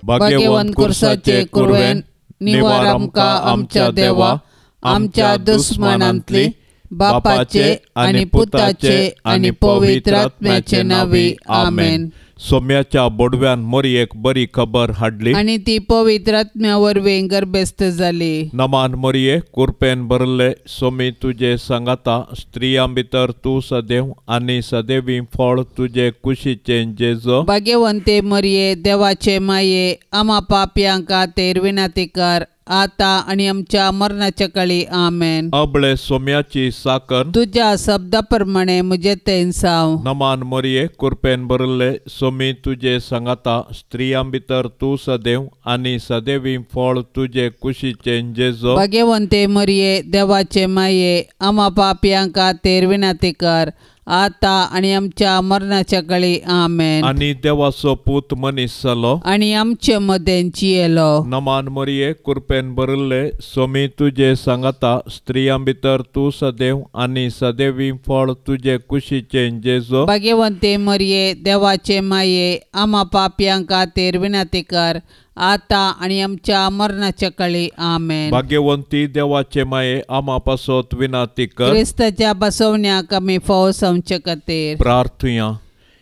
भाग्यवंत कुर्साचे कुरवेन निवार आमकां आमच्या देवा आमच्या दुस्मानांतली बापाचे आनी पुताचे आनी पवित्र आत्म्याचे नांवी आमेन. सोम्याच्या बोडव्यान मोरयेक बरी खबर हाडली आनी ती पवित्र आत्म्या वरवीं गर्भस्थ जाली. नमान मोरये कुरपेन भरले सोमी तुजे सांगाता स्त्रियां भितर तूं सदैव आनी सदैवी फळ तुजे कुशीचें जेजो. भाग्यवंते मरये देवाचे माये आमा पापयांक खातीर विनंती कर आता आनी आमच्या मरणाच्या काळी आमेन. अबळे सोम्याची साकर तुज्या शब्दा प्रमाणे म्हजे तेंसाव. नमान मोरये कुरपेन भरले सोमी तुजे सांगाता स्त्रियां भितर तूं सदैव आनी सदैवी फळ तुजे कुशीचें जेजो. भाग्यवंते मरये देवाचे माये आमा पापयांक खातीर विनंती कर आता आनी आमच्या मरणाच्या काळी आमेन. आनी देवाचो पूत मनीस जालो आनी आमचे मदें जियेलो. नमान मोरये कुरपेन भरले सोमी तुजे सांगाता स्त्रियां भितर तूं सदैव आनी सदैवी फळ तुजे कुशीचें जेजो. भाग्यवंते मरये देवाचे माये आमा पापयांक खातीर विनंती कर आता आनी आमच्या मरणाच्या काळी आमेन. भाग्यवंती देवाचे माये आमा पासत विनंती कर क्रिस्ताच्या बसवण्याक आमी फावो जावचे खातीर. प्रार्थुया.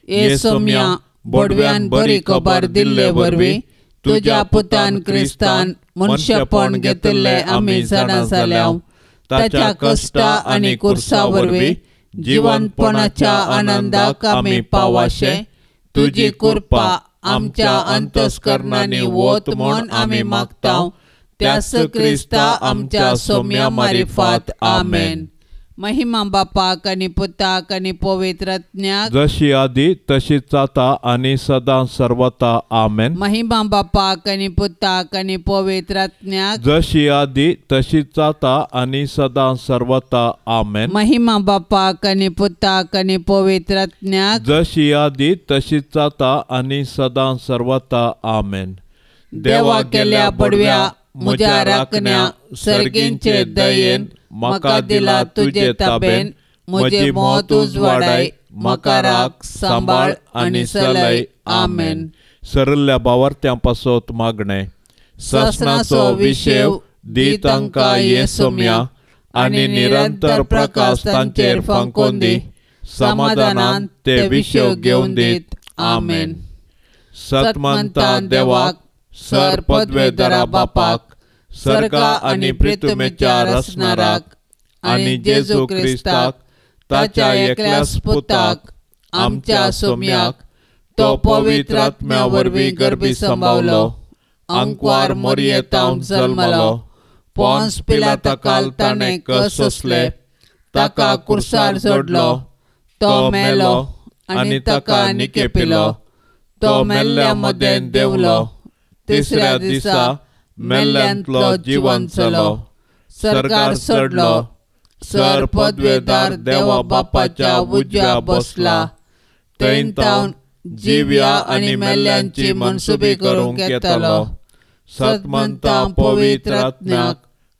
हे सोम्या बोडव्यान बरी खबर दिल्ले वरवीं तुज्या पुतान क्रिस्तान मनशेपण घेतिल्लें आमी जाणा जाल्या. ताच्या कश्टा आनी कुर्सा वरवीं जिवनपणाच्या आनंदाक आमी पावाशें तुजी कृपा आमच्या अंतस्करणांनी वत म्हूण आमी मागता त्यास क्रिस्ता आमच्या सोम्या मारिफात आमेन. महिमा बापाक आनी पुताक आनी पवित्र आत्म्याक जशी आदी तशीच आता आनी सदां सर्वता आमेन. महिमा बापाक आनी पुताक आनी पवित्र आत्म्याक जशी आदी तशीच आता आनी सदां सर्वता आमेन. महिमा बापाक आनी पुताक आनी पवित्र आत्म्याक जशी आदी तशीच आता आनी सदां सर्वता आमेन. देवा केल्या बडव्या म्हज्या राखण्या सर्गींचे दयेन म्हाका दिला तुजे ताबेन म्हजे मत उजवाडाय म्हाका राख सांबाळ आनी चलय आमेन. सरल्ल्या बावार्थ्यां पासत मागणें. सासणाचो विशेव दी तांकां हे सोम्या आनी निरंतर प्रकाश तांचेर फांकोवन दी समाधानान ते विशेव घेवन दीत आमेन. सतमंता देवाक सर पदवेदारा बापाक सर्गा आनी प्रितुमेच्या रचणाराक आनी जेजू क्रिस्ताक ताच्या एकल्याच पुताक आमच्या सोम्याक तो पवित्र आत्म्या वरवीं गर्भी सांबावलो आंकवार मोरयेतावन जल्मलो पोन्स पिलाता ताणें कस सोंसले ताका कुर्सार जोडलो तो मेलो आनी ताका निकेपिलो तो मेल्ल्या मदें देंवलो तिसऱ्या दिसा मेल्ल्यांतलो जिवन जालो सरकार चडलो सर पदवेदार देवा बापाच्या उजव्या बसला थंय तावन जिव्या आनी मेल्ल्यांची मनसुबी करूंक येतालो. सतमंता पवित्र आत्म्याक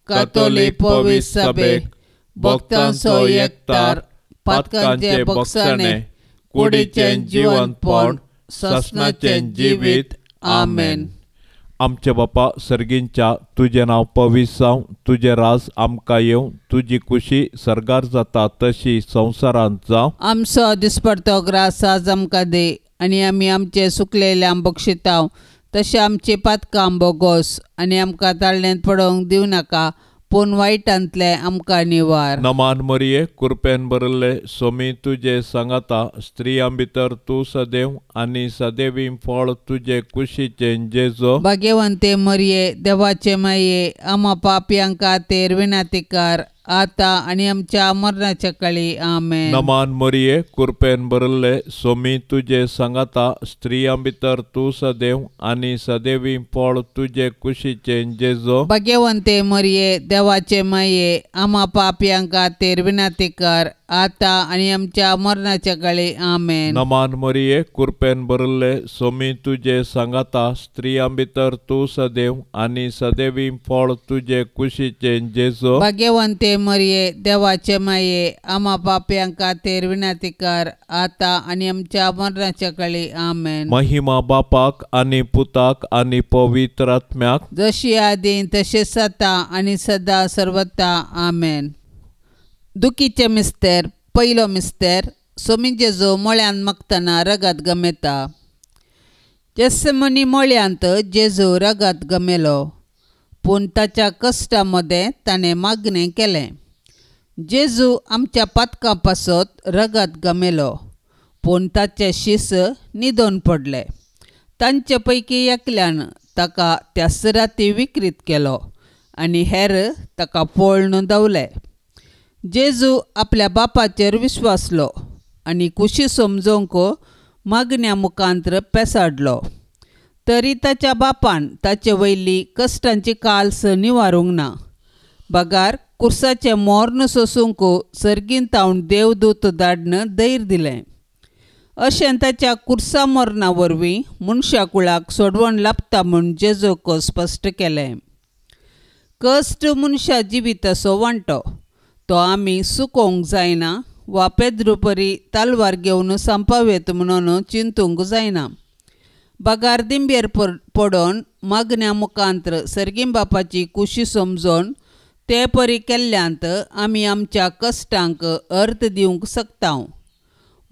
कातोलीक पवित्र सभेक भक्तांचो एकतार पातकांचे बक्षाणे कुडीचें जिवनपण ससनाचें जिवीत आमेन. आमचे बापा सर्गींच्या तुजें नांव पवित्र जावं तुजें राज आमकां येवं तुजी कुशी सर्गार जाता तशी संवसारांत जावं. आमचो दिसपडतो ग्रास आज आमकां दी आनी आमी आमचे सुकलेल्यांक बक्षितांव तशें आमची पातकां बोगोस आनी आमकां ताळ्यांत पडोवंक दिवं नाका पूण वायटांतलें आमकां निवार. नमान मरिये कुरपेन भरिल्ले सोमी तुजे सांगाता स्त्रियां भितर तूं सदैव आनी सदैवी फळ तुजे कुशीचें जेजो. भाग्यवंते मरिये देवाचे माये आमा पापयांक खातीर विनंती कर आता आनी आमच्या मरणाच्या काळी आमेन. नमान मरिये कुरपेन भरिल्ले सोमी तुजे सांगाता स्त्रियां भितर तूं सदैव आनी सदैवी फळ तुजे कुशीचें जेजो. भाग्यवंते मरिये देवाचे माये आमा पापयांक खातीर विनंती कर आतां आनी आमच्या मरणाच्या काळी. आमेन. नमान मरिये, कृपेन भरिल्ले, सोमी तुजे सांगाता, स्त्रियां भितर तूं सदैव आनी सदैवी फळ तुजे कुशीचें जेजू. भाग्यवंते मरिये, देवाचे माये, आमा पापयां खातीर विनंती कर, आतां आनी आमच्या मरणाच्या काळी. आमेन. महिमा बापाक आनी पुताक आनी पवित्र आत्म्याक, जशी आदी तशेंच आतां आनी सदा सर्वता. आमेन. दुखीचे मिस्तेर. पयलो मिस्तेर. सोमी जेजू मळ्यांत मागतना रगत गमेता. जेसमनी मळ्यांत जेजू रगत गमेलो, पूण ताच्या कश्टा मदें ताणें मागणें केलें. जेजू आमच्या पातकां पासत रगत गमेलो, पूण ताचे शीस न्हिदोन पडले. तांचे पैकी एकल्यान ताका त्याच राती विक्रीत केलो आनी हेर ताका पळोवन दवले. जेजू आपल्या बापाचेर विश्वासलो आनी कुशी समजोवंक मागण्या मुखांत्र पेसाडलो. तरी ताच्या बापान ताचे वयली कश्टांची काल्स निवारूंक ना, बगार कुर्साचें मोर्न सोसूंक सर्गीन तावन देवदूत धाडन धैर्य दिलें. अशें ताच्या कुर्सा मरणा वरवीं मनशा कुळाक सोडवण लाभता म्हूण जेजूक स्पश्ट केलें. कश्ट मनशा जिविताचो वांटो, तो आमी सुकोवंक जायना वा पेद्रुपरी तालवार घेवन संपावेत म्हणून चिंतूंक जायना. बगार दिंबेर पडोन मागण्या मुखांत्र सर्गीं बापाची कुशी समजोन ते परी केल्ल्यांत आमी आमच्या कश्टांक अर्थ दिवंक शकता.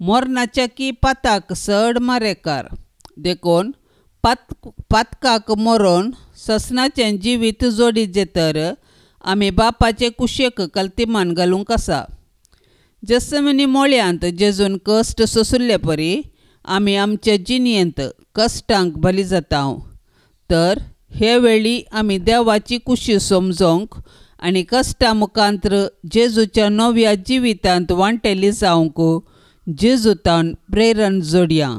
मरणाच्या की पाताक चड मारेकार, देखून पातकाक मरोन ससनाचें जिवीत जोडीत तर आमी बापाचे कुशेक कल्तिमान घालूंक आसा. जेसमनी मोळ्यांत जेजून कश्ट सोसुल्ले परी आमी आमचे जिणेंत कश्टांक बली जाता. तर हे वेळी आमी देवाची कुशी समजोवंक आनी कश्टा मुखांत्र जेजूच्या नव्या जिवितांत वांटेली जावंक जेजूतान प्रेरण जोडया.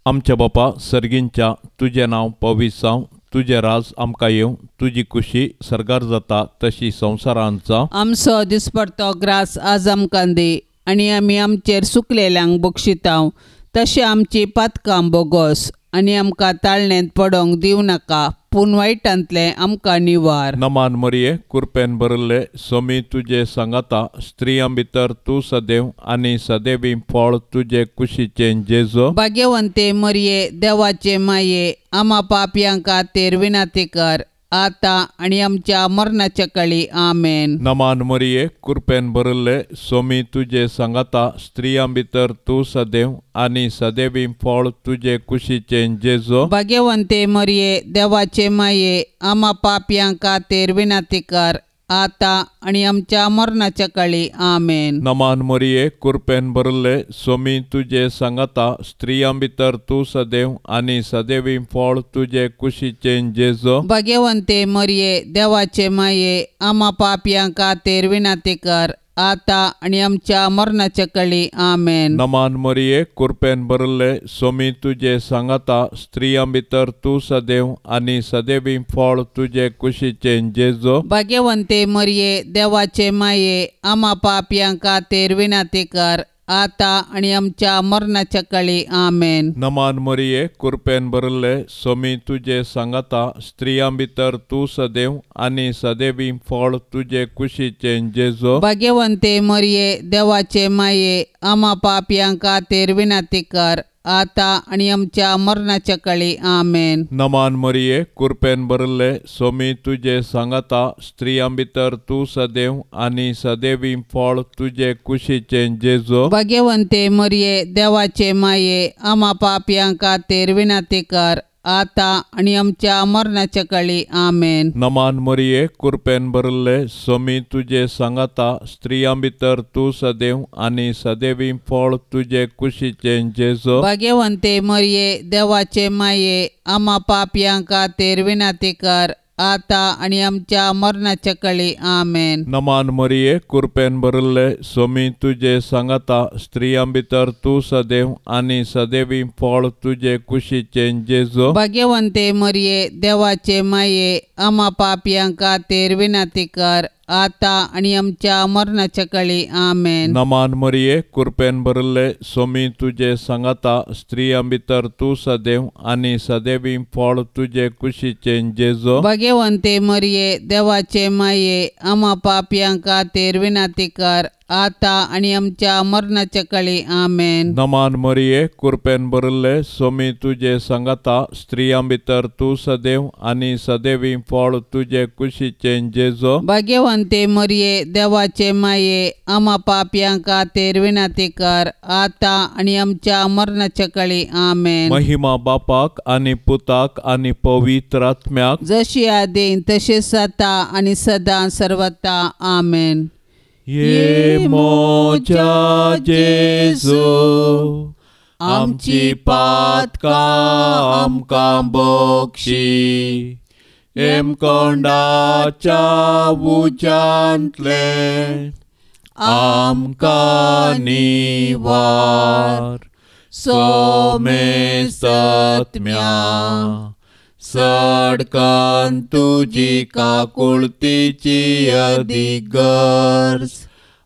आमच्या बापा सर्गींच्या, तुजें नांव पवित्र जावं, तुजें राज आमकां येवं, तुजी कुशी सर्गार जाता तशी संवसारांत जावं. आमचो दिसपडतो ग्रास आज आमकां दी आनी आमी आमचेर सुकलेल्यांक बक्षितांव तशें आमची पातकां बोगोस आनी आमकां ताळणेंत पडोंक दिवं नाका, पूण वायटांतलें आमकां निवार. नमान मरिये, कृपेन भरिल्ले, सोमी तुजे सांगाता, स्त्रियां भितर तूं सदैव आनी सदैवी फळ तुजे कुशीचें जेजू. भाग्यवंते मरिये, देवाचे माये, आमा पापयां खातीर विनंती कर, आतां आनी आमच्या मरणाच्या काळी. आमेन. नमान मरिये, कृपेन भरिल्ले, सोमी तुजे सांगाता, स्त्रियां भितर तूं सदैव आनी सदैवी फळ तुजे कुशीचें जेजू. भाग्यवंते मरिये, देवाचे माये, आमा पापयां खातीर विनंती कर, आतां आनी आमच्या मरणाच्या काळी. आमेन. नमान मरिये, कृपेन भरिल्ले, सोमी तुजे सांगाता, स्त्रियां भितर तूं सदैव आनी सदैवी फळ तुजे कुशीचें जेजू. भाग्यवंते मरिये, देवाचे माये, आमा पापयां खातीर विनंती कर, आतां आनी आमच्या मरणाच्या काळी. आमेन. नमान मरिये, कृपेन भरिल्ले, सोमी तुजे सांगाता, स्त्रियां भितर तूं सदैव आनी सदैवी फळ तुजे कुशीचें जेजू. भाग्यवंते मरिये, देवाचे माये, आमा पापयां खातीर विनंती कर, आतां आनी आमच्या मरणाच्या काळी. आमेन. नमान मरिये, कृपेन भरिल्ले, सोमी तुजे सांगाता, स्त्रियां भितर तूं सदैव आनी सदैवी फळ तुजे कुशीचें जेजू. भाग्यवंते मरिये, देवाचे माये, आमा पापयां खातीर विनंती कर, आतां आनी आमच्या मरणाच्या काळी. आमेन. नमान मरिये, कृपेन भरिल्ले, सोमी तुजे सांगाता, स्त्रियां भितर तूं सदैव आनी सदैवी फळ तुजे कुशीचें जेजू. भाग्यवंते मरिये, देवाचे माये, आमा पापयां खातीर विनंती कर, आतां आनी आमच्या मरणाच्या काळी. आमेन. नमान मरिये, कृपेन भरिल्ले, सोमी तुजे सांगाता, स्त्रियां भितर तूं सदैव आनी सदैवी फळ तुजे कुशीचें जेजू. भाग्यवंते मरिये, देवाचे माये, आमा पापयां खातीर विनंती कर, आतां आनी आमच्या मरणाच्या काळी. आमेन. नमान मरिये, कृपेन भरिल्ले, सोमी तुजे सांगाता, स्त्रियां भितर तूं सदैव आनी सदैवी फळ तुजे कुशीचें जेजू. भाग्यवंते मरिये, देवाचे माये, आमा पापयां खातीर विनंती कर, आतां आनी आमच्या मरणाच्या काळी. आमेन. नमान मरिये, कृपेन भरिल्ले, सोमी तुजे सांगाता, स्त्रियां भितर तूं सदैव आनी सदैवी फळ तुजे कुशीचें जेजो. भाग्यवंते मरिये, देवाचे माये, आमा पापयां खातीर विनंती कर, आतां आनी आमच्या मरणाच्या काळी. आमेन. नमान मरिये, कृपेन भरिल्ले, सोमी तुजे सांगाता, स्त्रियां भितर तूं सदैव आनी सदैवी फळ तुजे कुशीचें जेजो. भाग्यवंते मरिये, देवाचे माये, आमा पापयां खातीर विनंती कर, आतां आनी आमच्या मरणाच्या काळी. आमेन. महिमा बापाक आनी पुताक आनी पवित्र आत्म्याक, जशी आदीं तशीच आतां आनी सदां सर्वता. आमेन. ये मोजा जेजू, आमची पातकां आमकां बक्षी, हेमकोंडाच्या उज्यांतले आमकां निवार. सोमेस्तत्म्या सडकन तुजी काकुळतीची अदीक गरज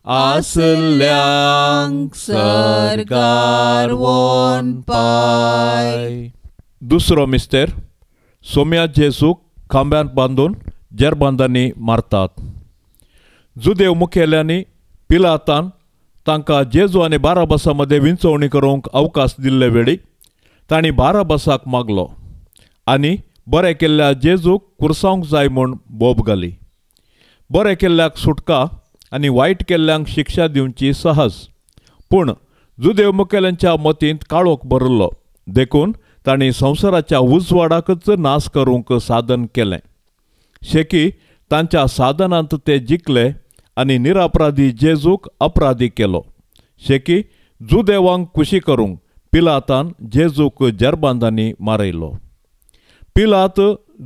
आसल्यांक सर्गार वोन पाय. दुसरो मिस्तेर, सोम्या जेजूक खांब्यांत बांदून जेरबांदांनी मारतात. जुदेव मुखेल्यांनी पिलातान तांकां जेजू आनी बाराबसा मदें विंचवणी करूंक अवकाश दिल्ले वेळी तांणी बाराबसाक मागलो आनी बरें केल्ल्या जेजूक कुर्सावंक जाय म्हूण बोब घाली. बरें केल्ल्याक सुटका आनी वायट केल्ल्यांक शिक्षा दिवची सहज, पूण जुदेव मुखेल्यांच्या मतींत काळोख भरिल्लो, देखून तांणी संवसाराच्या उजवाडाकच नाश करूंक साधन केलें. शेकी तांच्या साधनांत ते जिखले आनी निरापराधी जेजूक अपराधी केलो. शेकी जुदेवांक खुशी करूंक पिलातान जेजूक जेरबांदांनी मारयलो. पिलात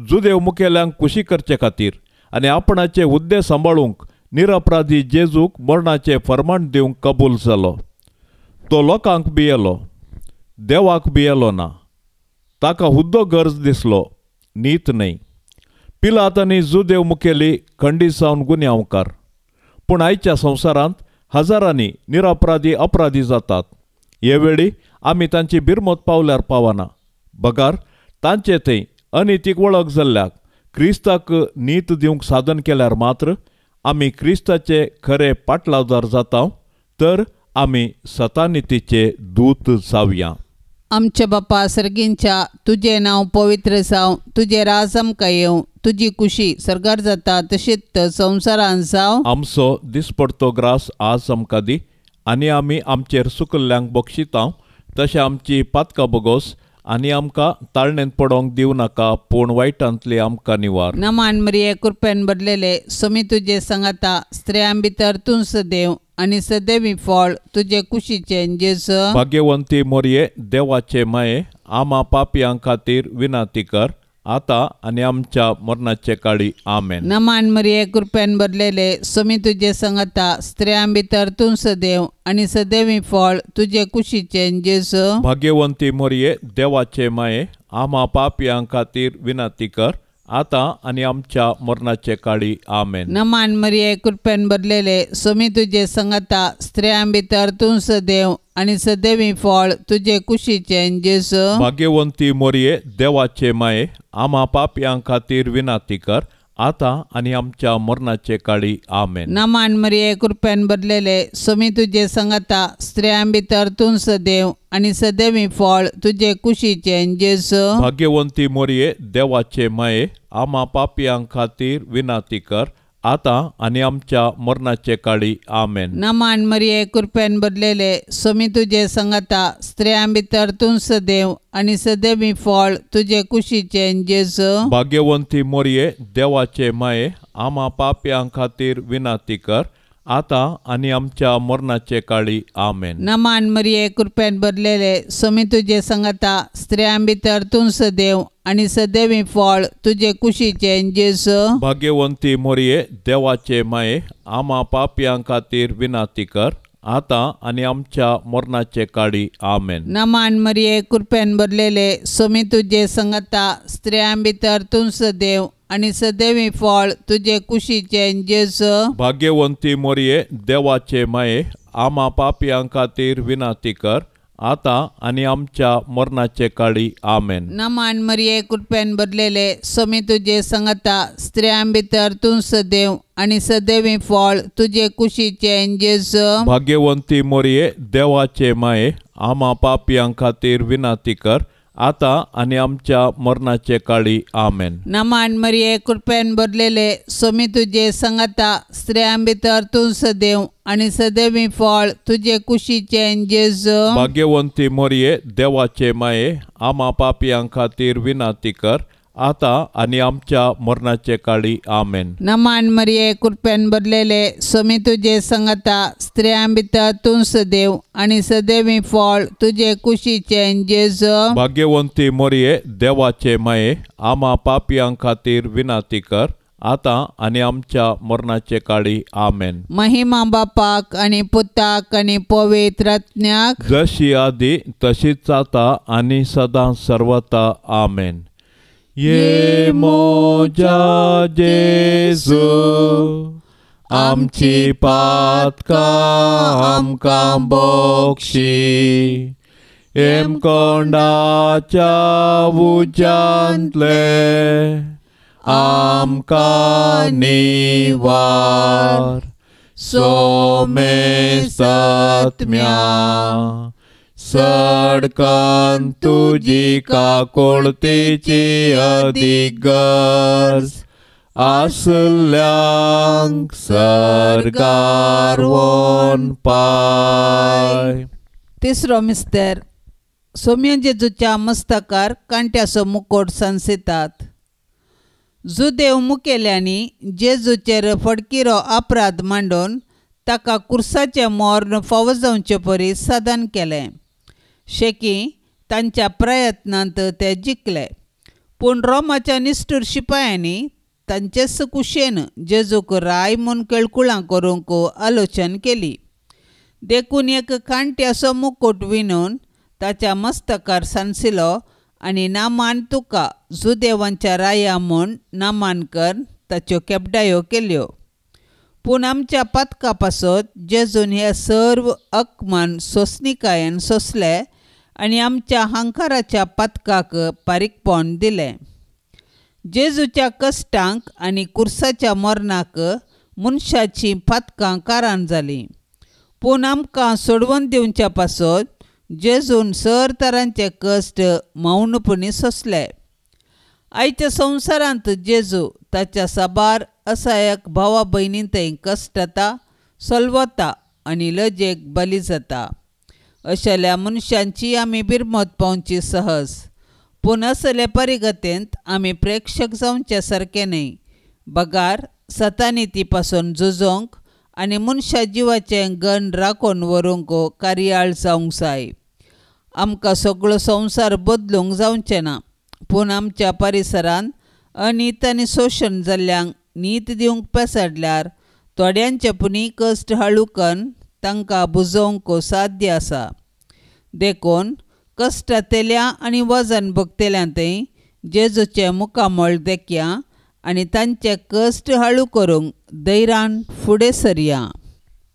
जुदेव मुखेल्यांक खुशी करचे खातीर आनी आपणाचे हुद्दे सांबाळूंक निरपराधी जेजूक मरणाचें फर्माण दिवंक कबूल जालो. तो लोकांक भियेलो, देवाक भियेलो ना. ताका हुद्दो गरज दिसलो, नीत न्हय. पिलात आनी जुदेव मुखेली खंडीत जावन गुन्यांवकार. पूण आयच्या संवसारांत हजारांनी निरपराधी अपराधी जातात. हे वेळी आमी तांची बिरमत पावल्यार पावना, बगार तांचे थंय अनितीक वळख जाल्ल्याक क्रिस्ताक नीत दिवंक साधन केल्यार मात्र आमी क्रिस्ताचे खरे पाटलावदार जाता, तर आमी सतानितीचे दूत जावया. आमच्या बापा सर्गींच्या, तुजें नांव पवित्र जावं, तुजें राज आमकां येवं, तुजी कुशी सर्गार जाता तशीच संवसारान जावं. आमचो दिसपडतो ग्रास आज आमकां दी, आनी आमी आमचेर सुकल्ल्यांक बक्षिता तशें आमची पातकां बोगोस, आनी आमकां ताळणेंत पडोंक दिवं नाका, पूण वायटांतली आमकां निवार. नमान मरिये, कृपेन भरलेले, सोमी तुजे सांगाता, स्त्रियां भितर तूं सदैव आनी सदैवी फळ तुजे कुशीचें जेजू. भाग्यवंती मोरये, देवाचे माये, आमा पापयां खातीर विनंती कर, आतां आनी आमच्या मरणाचे काळी. आमेन. नमान मरिये, कृपेन भरलेले, सोमी तुजे सांगाता, स्त्रियां भितर तूं सदैव आनी सदैवी फळ तुजे कुशीचें जेजू. भाग्यवंती मोरये, देवाचे माये, आमा पापयां खातीर विनंती कर, आतां आनी आमच्या मरणाचे काळी. आमेन. नमान मरिये, कृपेन भरलेले, सोमी तुजे सांगाता, स्त्रियां भितर तूं सदैव आनी सदैवी फळ तुजे कुशीचें जेजू. भाग्यवंती मोरये, देवाचे माये, आमा पापयां खातीर विनंती कर, आतां आनी आमच्या मरणाचे काळी. आमेन. नमान मरिये, कृपेन भरलेले, सोमी तुजे सांगाता, स्त्रियां भितर तूं सदैव आनी सदैवी फळ तुजे कुशीचें जेजू. भाग्यवंती मोरये, देवाचे माये, आमा पापयां खातीर विनंती कर, आतां आनी आमच्या मरणाचे काळी. आमेन. नमान मरिये, कृपेन भरलेले, सोमी तुजे सांगाता, स्त्रियां भितर तूं सदैव आनी सदैवी फळ तुजे कुशीचें जेजू. भाग्यवंती मोरये, देवाचे माये, आमा पापयां खातीर विनंती कर, आतां आनी आमच्या मरणाचे काळी. आमेन. नमान मरिये, कृपेन भरलेले, सोमी तुजे सांगाता, स्त्रियां भितर तूं सदैव आनी सदैवी फळ तुजे कुशीचें जेजू. भाग्यवंती मोरये, देवाचे माये, आमा पापयां खातीर विनंती कर, आतां आनी आमच्या मरणाचे काळी. आमेन. नमान मरिये, कृपेन भरलेले, सोमी तुजे संगता, स्त्रियां भितर तूं सदैव आनी सदैवी फळ तुजे कुशीचें जेजू. भाग्यवंती मोरये, देवाचे माये, आमा पापयां खातीर विनंती कर, आतां आनी आमच्या मरणाचे काळी. आमेन. नमान मरिये, कृपेन भरलेले, सोमी तुजे संगता, स्त्रियां भितर तूं सदैव आनी सदैवी फळ तुजे कुशीचें जेजू. भाग्यवंती मोरये, देवाचे माये, आमा पापयां खातीर विनंती कर, आतां आनी आमच्या मरणाचे काळी. आमेन. नमान मरिये, कृपेन भरलेले, सोमी तुजे संगता, स्त्रियां भितर तूं सदैव आनी सदैवी फळ तुजे कुशीचें जेजू. भाग्यवंती मोरये, देवाचे माये, आमा पापयां खातीर विनंती कर, आतां आनी आमच्या मरणाचे काळी. आमेन. नमान मरिये, कृपेन भरलेले, सोमी तुजे संगता, स्त्रियां भितर तूं सदैव आनी सदैवी फळ तुजे कुशीचें जेजू. भाग्यवंती मोरये, देवाचे माये, आमा पापयां खातीर विनंती कर, आतां आनी आमच्या मरणाचे काळी. आमेन. महिमा बापाक आनी पुताक आनी पवित्र आत्म्याक, जशी आदी तशीच आतां आनी सदां सर्वता. आमेन. ये मोजा जेजू, आमची पातकां आमकां बक्षी, हेमकोंडाच्या उज्यांतले आमकां निवार, सोमेसत्म्या सडकन तुजी काकोळतेची अदीक गरज आसल्यांक सर्गार वोन पाय. तिसरो मिस्तर, सोम्या जेजूच्या मस्तकार कांट्याचो मुकोट सांसितात. जुदेव मुखेल्यांनी जेजूचेर फडकिरो अपराध मांडून ताका कुर्साचें मर्ण फावो जावचे परी साधन केलें. शेकी तांच्या प्रयत्नांत ते जिखले, पूण रोमाच्या निश्ठूर शिपायांनी तांचेच कुशेन जेजूक राय म्हूण केळकुळां करूंक आलोचन केली. देखून एक कांट्याचो मुकूट विणून ताच्या मस्तकार सांसिलो आनी नामान तुका जुदेवांच्या राया म्हूण नामान कर ताच्यो केपडायो केल्यो. पूण आमच्या पातका पासत जेजून हे सर्व अकमान सोंसणिकायेन सोंसले आनी आमच्या हांकाराच्या पातकाक पारीकपण दिलें. जेजूच्या कश्टांक आनी कुर्साच्या मरणाक मनशाचीं पातकां कारान जालीं, पूण आमकां सोडवून दिवच्या पासत जेजून सर तरांचे कश्ट मौनपणी सोंसले. आयच्या संवसारांत जेजू ताच्या साबार असायक भावा भयणीं थंय कश्टता, सलवता आनी लजेक बली जाता. अशेल्या मनशांची आमी बिरमत पावची सहज, पूण असले परिगतेंत आमी प्रेक्षक जावचे सारकें न्हय, बगार सतानिती पासून झुजोवंक आनी मनशा जिवाचें गण राखून व्हरूंक कार्याळ जावंक जाय. आमकां सगळो संवसार बदलूंक जावचें ना, पूण आमच्या परिसरांत अनीत आनी शोशण जाल्ल्यांक नीत दिवंक पेसडल्यार थोड्यांचे पुणी कश्ट हळू करून तांकां बुजोवंक साध्य आसा. देखून कश्टांतल्या आनी वजन भोगतल्या थंय जेजूचें मुखामळ देखया आनी तांचे कश्ट हळू करूंक धैर्यान फुडें सरया.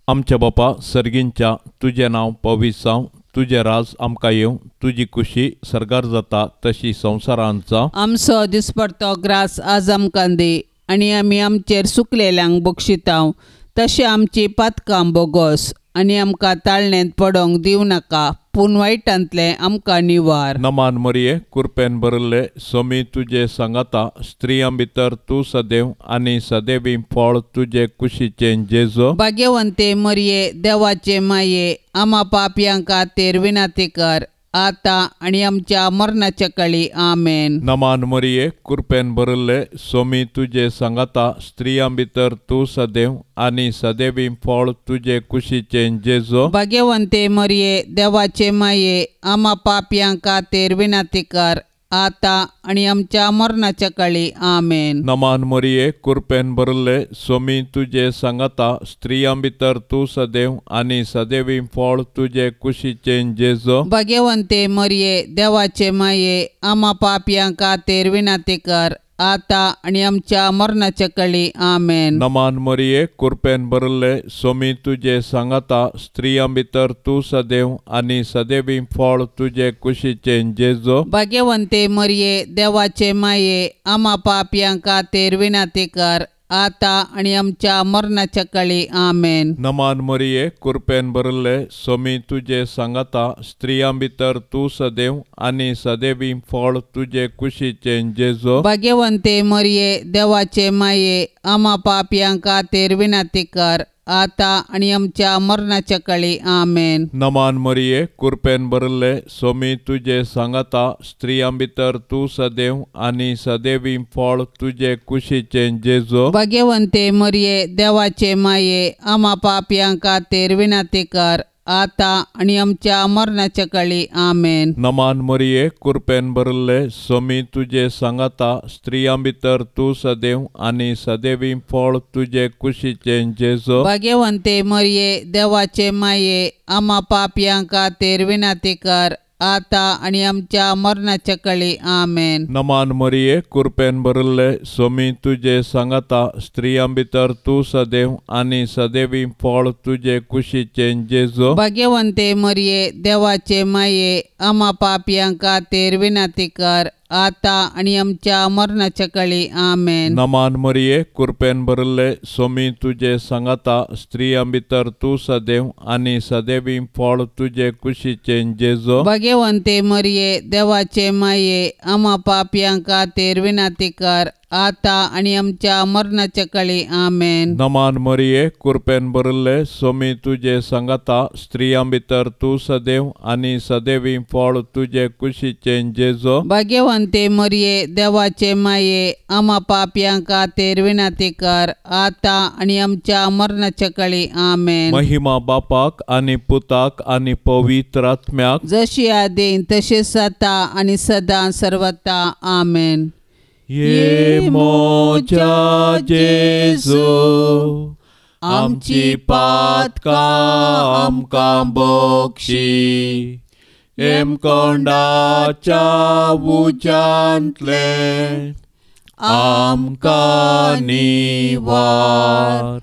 आमच्या बापा सर्गींच्या, तुजें नांव पवित्र जावं, तुजें राज आमकां येवं, तुजी कुशी सर्गार जाता तशी संवसारांत जावं. आमचो दिसपडतो ग्रास आज आमकां दी आनी आमी आमचेर सुकलेल्यांक बक्षितांव तशें आमची पातकां बोगोस आनी आमकां ताळणेंत पडोंक दिवं नाका, पूण वायटांतलें आमकां निवार. नमान मरिये, कुरपेन भरिल्ले, सोमी तुजे सांगाता, स्त्रियां भितर तूं सदैव आनी सदैवी फळ तुजे कुशीचें जेजू. भाग्यवंते मरिये, देवाचे माये, आमा पापयां खातीर विनंती कर, आतां आनी आमच्या मरणाच्या काळी. आमेन. नमान मरिये, कुरपेन भरिल्ले, सोमी तुजे सांगाता, स्त्रियां भितर तूं सदैव आनी सदैवी फळ तुजे कुशीचें जेजू. भाग्यवंते मरिये, देवाचे माये, आमा पापयां खातीर विनंती कर, आतां आनी आमच्या मरणाच्या काळी. आमेन. नमान मरिये, कुरपेन भरले, सोमी तुजे सांगाता, स्त्रियां भितर तूं सदैव आनी सदैवी फळ तुजे कुशीचें जेजो. भाग्यवंते मरिये, देवाचे माये, आमा पापयां खातीर विनंती कर, आतां आनी आमच्या मरणाच्या काळी. आमेन. नमान मरिये, कुरपेन भरले, सोमी तुजे सांगाता, स्त्रियां भितर तूं सदैव आनी सदैवी फळ तुजे कुशीचें जेजो. भाग्यवंते मरिये, देवाचे माये, आमा पापयां खातीर विनंती कर, आतां आनी आमच्या मरणाच्या काळी. आमेन. नमान मरिये, कुरपेन भरले, सोमी तुजे सांगाता, स्त्रियां भितर तूं सदैव आनी सदैवी फळ तुजे कुशीचें जेजो. भाग्यवंते मरिये, देवाचे माये, आमा पापयां खातीर विनंती कर, आतां आनी आमच्या मरणाच्या काळी. आमेन. नमान मरिये, कुरपेन भरले, सोमी तुजे सांगाता, स्त्रियां भितर तूं सदैव आनी सदैवी फळ तुजे कुशीचें जेजो. भाग्यवंते मरिये, देवाचे माये, आमा पापयां खातीर विनंती कर, आतां आनी आमच्या मरणाच्या काळी. आमेन. नमान मरिये, कुरपेन भरले, सोमी तुजे सांगाता, स्त्रियां भितर तूं सदैव आनी सदैवी फळ तुजे कुशीचें जेजो. भाग्यवंते मरिये, देवाचे माये, आमा पापयां खातीर विनंती कर, आतां आनी आमच्या मरणाच्या काळी. आमेन. नमान मरिये, कुरपेन भरले, सोमी तुजे सांगाता, स्त्रियां भितर तूं सदैव आनी सदैवी फळ तुजे कुशीचें जेजो. भाग्यवंते मरिये, देवाचे माये, आमा पापयां खातीर विनंती कर, आतां आनी आमच्या मरणाच्या काळी. आमेन. नमान मरिये, कुरपेन भरले, सोमी तुजे सांगाता, स्त्रियां भितर तूं सदैव आनी सदैवी फळ तुजे कुशीचें जेजो. भाग्यवंते मरिये, देवाचे माये, आमा पापयां खातीर विनंती कर, आतां आनी आमच्या मरणाच्या काळी. आमेन. नमान मरिये, कुरपेन भरले, सोमी तुजे सांगाता, स्त्रियां भितर तूं सदैव आनी सदैवी फळ तुजे कुशीचें जेजो. भाग्यवंते मरिये, देवाचे माये, आमा पापयां खातीर विनंती कर, आतां आनी आमच्या मरणाच्या काळी. आमेन. महिमा बापाक आनी पुताक आनी पवित्र आत्म्याक, जशी आदीं तशीच आतां आनी सदां सर्वता. आमेन. ये मोजा जेजू, आमची पातकां आमकां बक्षी, हेमकोंडाच्या उज्यांतले आमकां निवार,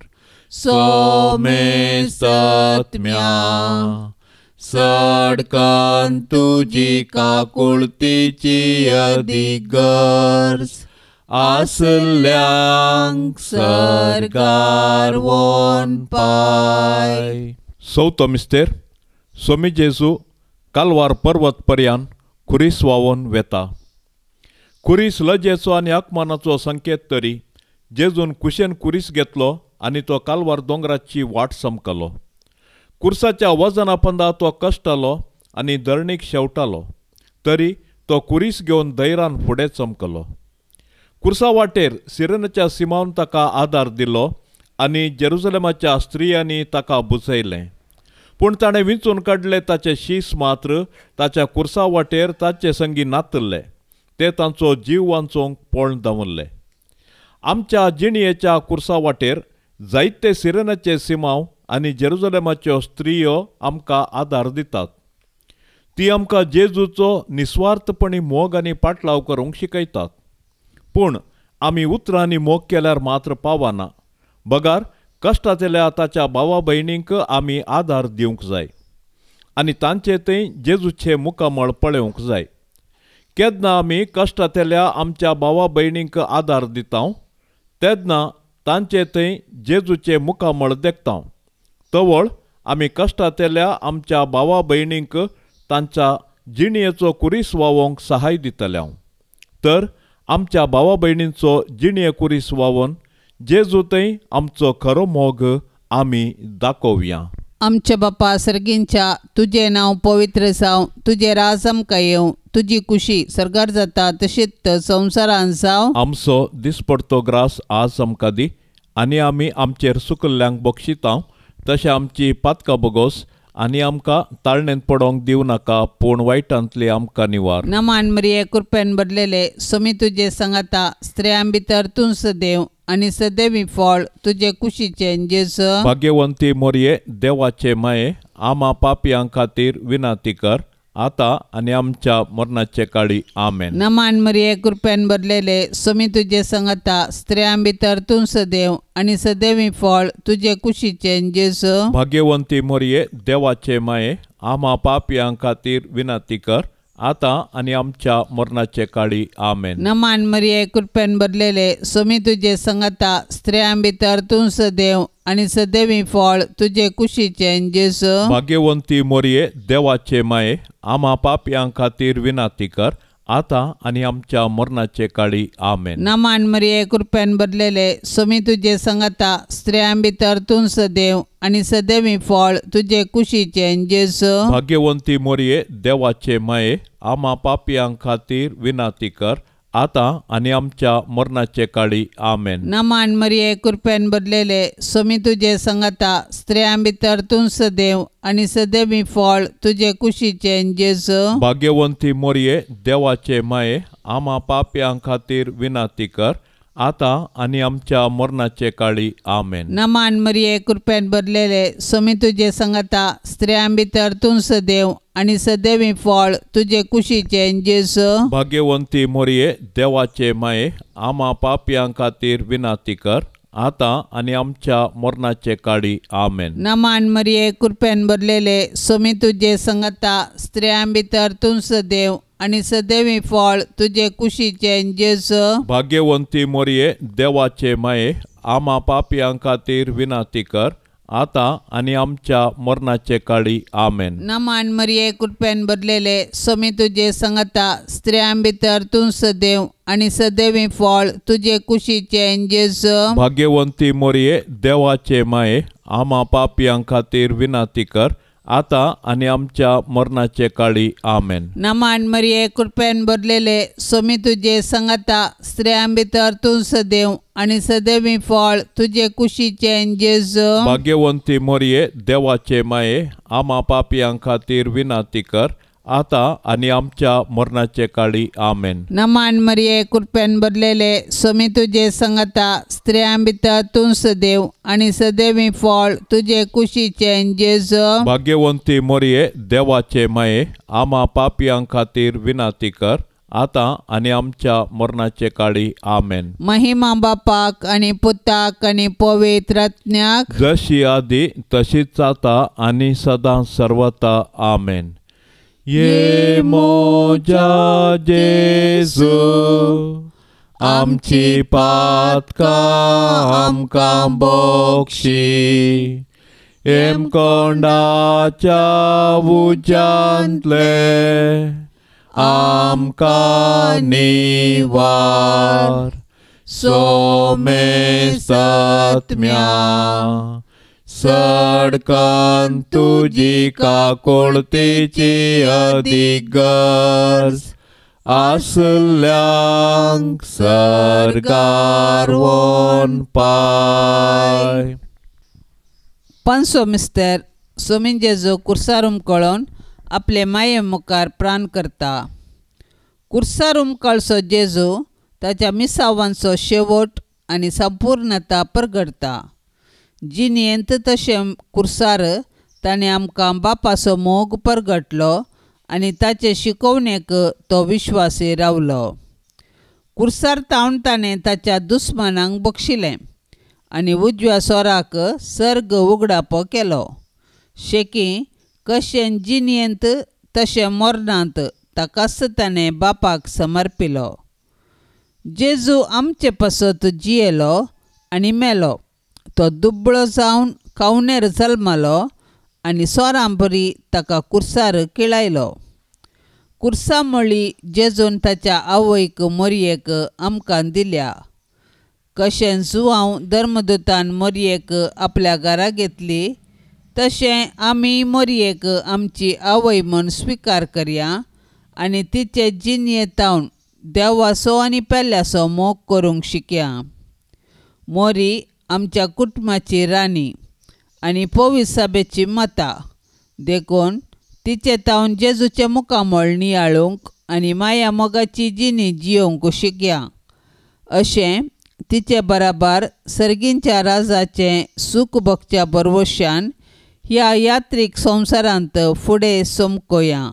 सोमेस्तत्म्या सडकन तुजी काकुळतीची अदीक गरज आसल्यांक सर्गार वोन पाय. चवथो मिस्तेर. सोमी जेजू कालवार पर्वत पर्यान खुरीस व्हांवोन वेता. खुरीस लजेचो आनी अपमानाचो संकेत तरी जेजून कुशेन खुरीस घेतलो आनी तो कालवार दोंगराची वाट समकलो. कुर्साच्या वजना पंदा तो कश्टालो आनी धरणीक शेवटालो, तरी तो कुरीस घेवन धैरान फुडें चमकलो. कुर्सा वाटेर सिरेनाच्या सिमावन ताका आदार दिलो आनी जेरुजलेमाच्या स्त्रियांनी ताका बुजयलें. पूण ताणें विंचून काडले ताचे शीस मात्र ताच्या कुर्सा वाटेर ताचे संगी नातल्ले, ते तांचो जीव वांचोवंक पळोवन दवरले. आमच्या जिणयेच्या कुर्सा वाटेर जायते सिरेनाचे सिमाव आनी जेरुजलेमाच्यो स्त्रियो आमकां आदार दितात. ती आमकां जेजूचो निस्वार्थपणी मोग आनी पाटलाव करूंक शिकयतात. पूण आमी उतरांनी मोग केल्यार मात्र पावना, बगार कश्टांतल्या ताच्या भावा भयणींक आमी आदार दिवंक जाय आनी तांचे थंय जेजूचें मुखामळ पळोवंक जाय. केन्ना आमी कश्टांतल्या आमच्या भावा भयणींक आदार दिता तेन्ना तांचे थंय जेजूचें मुखामळ देखता. तवळ आमी कश्टांतल्या आमच्या भावा भयणींक तांच्या जिणयेचो कुरीस व्हांवोवंक सहाय दितले. तर आमच्या भावा भयणींचो जिणये कुरीस व्हांवोवन जेजू थंय आमचो खरो मोग आमी दाखोवया. आमच्या बापा सर्गींच्या, तुजें नांव पवित्र जावं, तुजें राज आमकां येवं, तुजी कुशी सर्गार जाता तशीच संवसारान जावं. आमचो दिसपडतो ग्रास आज आमकां दी आनी आमी आमचेर सुकल्ल्यांक बक्षिता तशें आमची पातकां बोगोस आनी आमकां ताळणेंत पडोंक दिवं नाका, पूण वायटांतली आमकां निवार. नमान मरिये, कृपेन भरलेले, सोमी तुजे सांगाता, स्त्रियां भितर तूं सदैव आनी सदैवी फळ तुजे कुशीचें जेजू. भाग्यवंती मोरये, देवाचे माये, आमा पापयां खातीर विनंती कर, आतां आनी आमच्या मरणाचे काळी. आमेन. नमान मरिये, कृपेन भरलेले, सोमी तुजे सांगाता, स्त्रियां भितर तूं सदैव आनी सदैवी फळ तुजे कुशीचें जेजू. भाग्यवंती मोरये, देवाचे माये, आमा पापयां खातीर विनंती कर, आतां आनी आमच्या मरणाचे काळी. आमेन. नमान मरिये, कृपेन भरलेले, सोमी तुजे सांगाता, स्त्रियां भितर तूं सदैव आनी सदैवी फळ तुजे कुशीचें जेजू. भाग्यवंती मोरये, देवाचे माये, आमा पापयां खातीर विनंती कर, आतां आनी आमच्या मरणाचे काळी. आमेन. नमान मरिये, कृपेन भरलेले, सोमी तुजे सांगाता, स्त्रियां भितर तूं सदैव आनी सदैवी फळ तुजे कुशीचें जेजू. भाग्यवंती मोरये, देवाचे माये, आमा पापयां खातीर विनंती कर, आतां आनी आमच्या मरणाचे काळी. आमेन. नमान मरिये, कृपेन भरलेले, सोमी तुजे सांगाता, स्त्रियां भितर तूं सदैव आनी सदैवी फळ तुजे कुशीचें जेजू. भाग्यवंती मोरये, देवाचे माये, आमा पापयां खातीर विनंती कर, आतां आनी आमच्या मरणाचे काळी. आमेन. नमान मरिये, कृपेन भरलेले, सोमी तुजे सांगाता, स्त्रियां भितर तूं सदैव आनी सदैवी फळ तुजे कुशीचें जेजू. भाग्यवंती मोरये, देवाचे माये, आमा पापयां खातीर विनंती कर, आतां आनी आमच्या मरणाचे काळी. आमेन. नमान मरिये, कृपेन भरलेले, सोमी तुजे सांगाता, स्त्रियां भितर तूं सदैव आनी सदैवी फळ तुजे कुशीचें जेजू. भाग्यवंती मोरये, देवाचे माये, आमा पापयां खातीर विनंती कर, आतां आनी आमच्या मरणाचे काळी. आमेन. नमान मरिये, कृपेन भरलेले, सोमी तुजे सांगाता, स्त्रियां भितर तूं सदैव आनी सदैवी फळ तुजे कुशीचें जेजू. भाग्यवंती मोरये, देवाचे माये, आमा पापयां खातीर विनंती कर, आतां आनी आमच्या मरणाचे काळी. आमेन. नमान मरिये, कृपेन भरलेले, सोमी तुजे सांगाता, स्त्रियां भितर तूं सदैव आनी सदैवी फळ तुजे कुशीचें जेजू. भाग्यवंती मोरये, देवाचे माये, आमा पापयां खातीर विनंती कर, आतां आनी आमच्या मरणाचे काळी. आमेन. नमान मरिये, कृपेन भरलेले, सोमी तुजे सांगाता, स्त्रियां भितर तूं सदैव आनी सदैवी फळ तुजे कुशीचें जेजू. भाग्यवंती मोरये, देवाचे माये, आमा पापयां खातीर विनंती कर, आतां आनी आमच्या मरणाचे काळी. आमेन. महिमा बापाक आनी पुताक आनी पवित्र आत्म्याक, जशी आदी तशीच आतां आनी सदां सर्वता. आमेन. ये मोजा जेजू, आमची पातकां आमकां बक्षी, हेमकोंडाच्या उज्यांतले आमकां निवार, सोमे सत्म्या सडकन तुजी काकोळतेची अदीक गरज आसल्यांक सर्गार वोन पाय. पांचसो मिस्तर सोमीन जेजू कुर्सार उमकळोन आपले माये मुखार प्राण करता. कुर्सार उमकळसो जेजू ताच्या मिसावांचो शेवट आनी संपूर्णता परगडता. जिणेंत तशें कुर्सार ताणें आमकां बापाचो मोग परगटलो आनी ताचे शिकोवणेक तो विश्वासी रावलो. कुर्सार तावन ताणें ताच्या दुस्मानांक बक्षिलें आनी उजव्या सोराक सर्ग उगडापो केलो. शेकी कशें जिणेंत तशें मरणांत ताकाच ताणें बापाक समर्पिलो. जेजू आमचे पासत जियेलो आनी मेलो. तो दुबळो जावन कावणेर जल्मलो आनी सोरांबरी ताका कुर्सार किळायलो. कुर्सा मळी जेजून ताच्या आवयक मोरयेक आमकां दिल्या. कशें जुवांव धर्मदूतान मोरयेक आपल्या घरा घेतली तशें आमी मोरयेक आमची आवय म्हूण स्विकार करया आनी तिचे जिणेंत देवाचो आनी पेल्याचो मोग करूंक शिकया. मोरी आमच्या कुटुंबाची राणी आनी पवित्र सभेची माता. देखून तिचे तावन जेजूचें मुखामळ नियाळूंक आनी माया मोगाची जिणी जियोवंक शिकया. अशें तिचे बराबर सर्गींच्या राजाचें सूख भोगच्या भरवशान ह्या यात्रीक संवसारांत फुडें समकोया.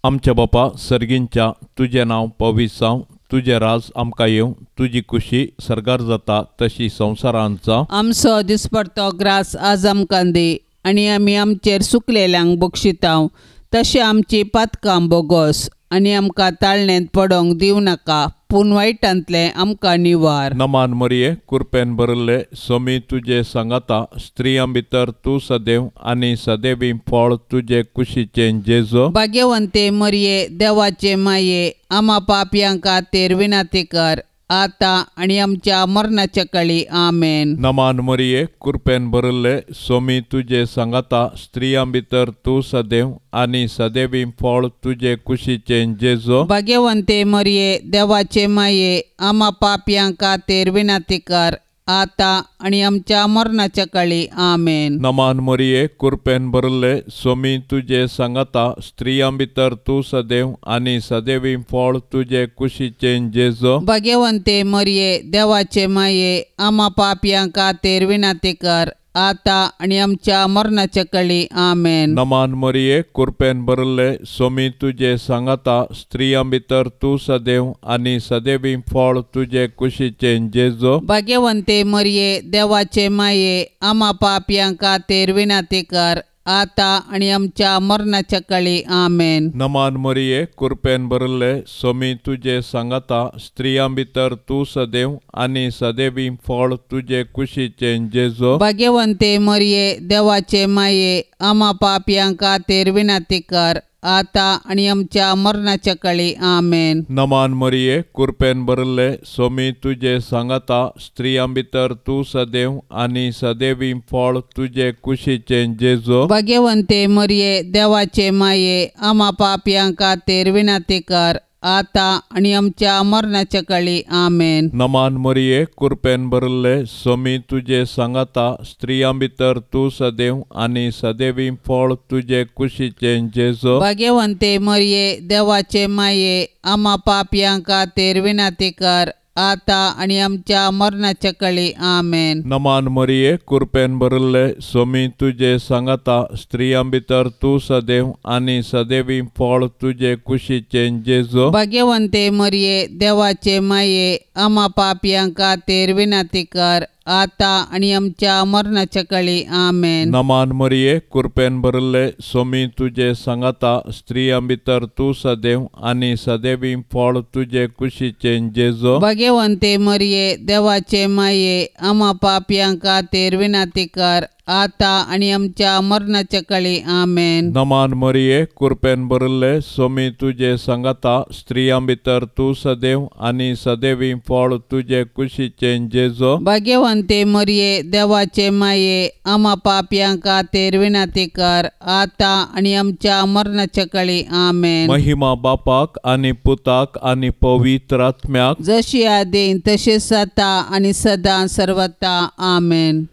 आमच्या बापा सर्गींच्या, तुजें नांव पवित्र जावं, तुजें राज आमकां येवं, तुजी खुशी सर्गार जाता तशी संवसारांत जावं. आमचो दिसपडतो ग्रास आज आमकां दी आनी आमी आमचेर सुकलेल्यांक बक्षितांव तशें आमची पातकां बोगोस आनी आमकां ताळणेंत पडोंक दिवं नाका, पूण वायटांतलें आमकां निवार. नमान मरिये, कुरपेन भरिल्ले, सोमी तुजे सांगाता, स्त्रियां भितर तूं सदैव आनी सदैवी फळ तुजे कुशीचें जेजो. भाग्यवंते मरिये, देवाचे माये, आमा पापयां खातीर विनंती कर आतां आनी आमच्या मरणाच्या काळी. आमेन. नमान मरिये, कुरपेन भरिल्ले, सोमी तुजे सांगाता, स्त्रियां भितर तूं सदैव आनी सदैवी फळ तुजे कुशीचें जेजो. भाग्यवंते मरिये, देवाचे माये, आमा पापयां खातीर विनंती कर आतां आनी आमच्या मरणाच्या काळी. आमेन. नमान मरिये, कुरपेन भरिल्ले, सोमी तुजे सांगाता, स्त्रियां भितर तूं सदैव आनी सदैवी फळ तुजे कुशीचें जेजो. भाग्यवंते मरिये, देवाचे माये, आमा पापयां खातीर विनंती कर आतां आनी आमच्या मरणाच्या काळी. आमेन. नमान मरिये, कुरपेन भरिल्ले, सोमी तुजे सांगाता, स्त्रियां भितर तूं सदैव आनी सदैवी फळ तुजे कुशीचें जेजो. भाग्यवंते मरिये, देवाचे माये, आमा पापयां खातीर विनंती कर आतां आनी आमच्या मरणाच्या काळी. आमेन. नमान मरिये, कुरपेन भरिल्ले, सोमी तुजे सांगाता, स्त्रियां भितर तूं सदैव आनी सदैवी फळ तुजे कुशीचें जेजो. भाग्यवंते मरिये, देवाचे माये, आमा पापयां खातीर विनंती कर आतां आनी आमच्या मरणाच्या काळी. आमेन. नमान मरिये, कुरपेन भरिल्ले, सोमी तुजे सांगाता, स्त्रियां भितर तूं सदैव आनी सदैवी फळ तुजे कुशीचें जेजो. भाग्यवंते मरिये, देवाचे माये, आमा पापयां खातीर विनंती कर आतां आनी आमच्या मरणाच्या काळी. आमेन. नमान मरिये, कुरपेन भरिल्ले, सोमी तुजे सांगाता, स्त्रियां भितर तूं सदैव आनी सदैवी फळ तुजे कुशीचें जेजो. भाग्यवंते मरिये, देवाचे माये, आमा पापयां खातीर विनंती कर आतां आनी आमच्या मरणाच्या काळी. आमेन. नमान मरिये, कुरपेन भरिल्ले, सोमी तुजे सांगाता, स्त्रियां भितर तूं सदैव आनी सदैवी फळ तुजे कुशीचें जेजो. भाग्यवंते मरिये, देवाचे माये, आमा पापयां खातीर विनंती कर आतां आनी आमच्या मरणाच्या काळी. आमेन. नमान मरिये, कुरपेन भरिल्ले, सोमी तुजे सांगाता, स्त्रियां भितर तूं सदैव आनी सदैवी फळ तुजे कुशीचें जेजो. भाग्यवंते मरिये, देवाचे माये, आमा पापयां खातीर विनंती कर आतां आनी आमच्या मरणाच्या काळी. आमेन. नमान मरिये, कुरपेन भरिल्ले, सोमी तुजे सांगाता, स्त्रियां भितर तूं सदैव आनी सदैवी फळ तुजे कुशीचें जेजो. भाग्यवंते मरिये, देवाचे माये, आमा पापयां खातीर विनंती कर आतां आनी आमच्या मरणाच्या काळी. आमेन. महिमा बापाक आनी पुताक आनी पवित्र आत्म्याक, जशी आदीं तशीच आतां आनी सदां सर्वता. आमेन.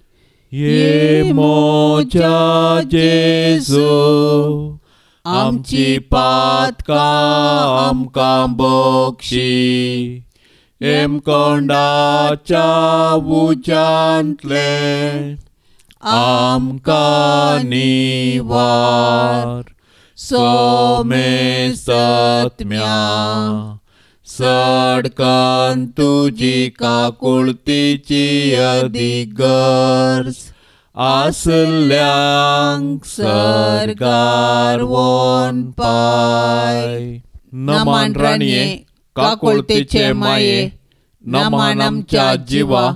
ये मोजा जेजू, आमची पातकां आमकां बक्षी, हेमकोंडाच्या उज्यांतले आमकां निवार. सोमेस्तत्म्या सडकन तुजी काकुळतीची अदीक गरज आसल्यांक सर्गार वोन पाय. नमान राणये, काकुळतीचे माये, नमान आमच्या जिवा,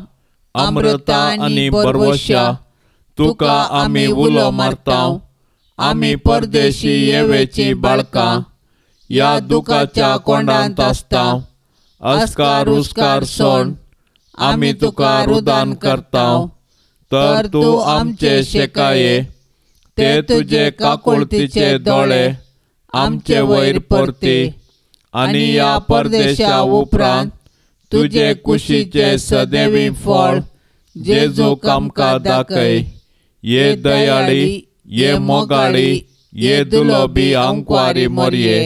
अमृता आनी बरवशा, तुका आमी उलो मारता, आमी परदेशी येवेची बाळकां, ह्या दुखाच्या कोंडांत आसता, अस्कार उस्कार सोण आमी तुका रुदान करता, तर तूं आमचे शेकाये, ते तुजे काकुळतीचे दोळे आमचे वयर परती, आनी ह्या परदेशा उपरांत तुजे कुशीचे सदैवी फळ जेजूक आमकां दाखय. ये दयाळी, ये मोगाळी, ये दुलोबी आंकवारी मोरये,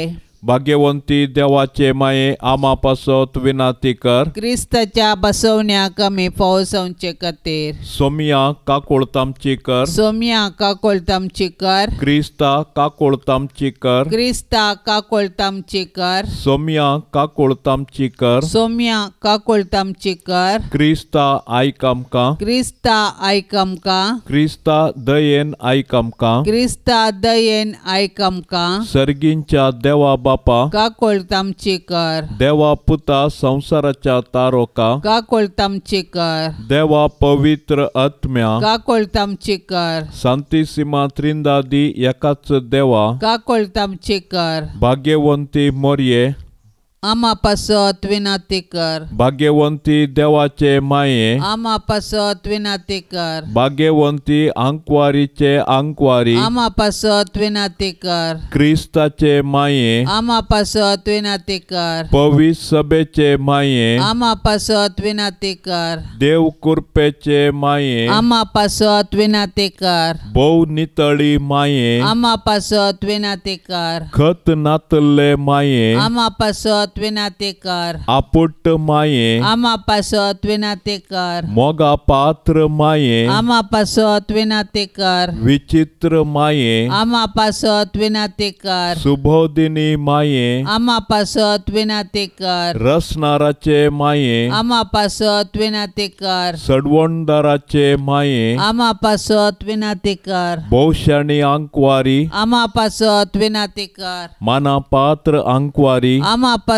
भाग्यवंती देवाचे माये आमा पासत विनाती कर। क्रिस्ताच्या बसवण्याक आमी फावो जावचे खातीर। सोमिया काकुळतामची कर। सोमिया काकुळतामची कर। क्रिस्ता काकुळतामची कर। क्रिस्ता काकुळतामची कर। सोमिया काकुळतामची कर। सोमिया काकुळतामची कर। क्रिस्ता आयक आमकां। क्रिस्ता आयक आमकां। क्रिस्ता दयेन आयक आमकां। क्रिस्ता दयेन आयक आमकां। सर्गींच्या देवा बापा काकुळतामची कर। देवा पुता संवसाराच्या तारोका काकुळतामची कर। देवा पवित्र आत्म्या काकुळतामची कर। सांतिसिमा त्रिंदादी एकाच देवा काकुळतामची कर। भाग्यवंती मोरये आमा पासत विनाती कर। भाग्यवंती देवाचे माये आमा पासत विनाती कर। भाग्यवंती आंकवारीचे आंकवारी आमा पासत विनाती कर। क्रिस्ताचे माये आमा पासत विनाती कर। पवित्र सभेचे माये आमा पासत विनाती कर। देव कृपेचे माये आमा पासत विनाती कर। भोव नितळी माये आमा पासत विनाती कर। खत नातल्ले माये आमा पासत विनाती कर। आपुट्ट माये आमा पासत विनाती कर। मोगा पात्र माये आमा पासत विनाती कर। विचित्र माये आमा पासत विनाती कर। सुबोधिनी माये आमा पासत विनाती कर। रसनाराचे माये आमा पासत विनाती कर। सडवणदाराचे माये आमा पासत विनाती कर। भोवशाणी आंकवारी आमा पासत विनाती कर। माना पात्र आंकवारी आमा पासत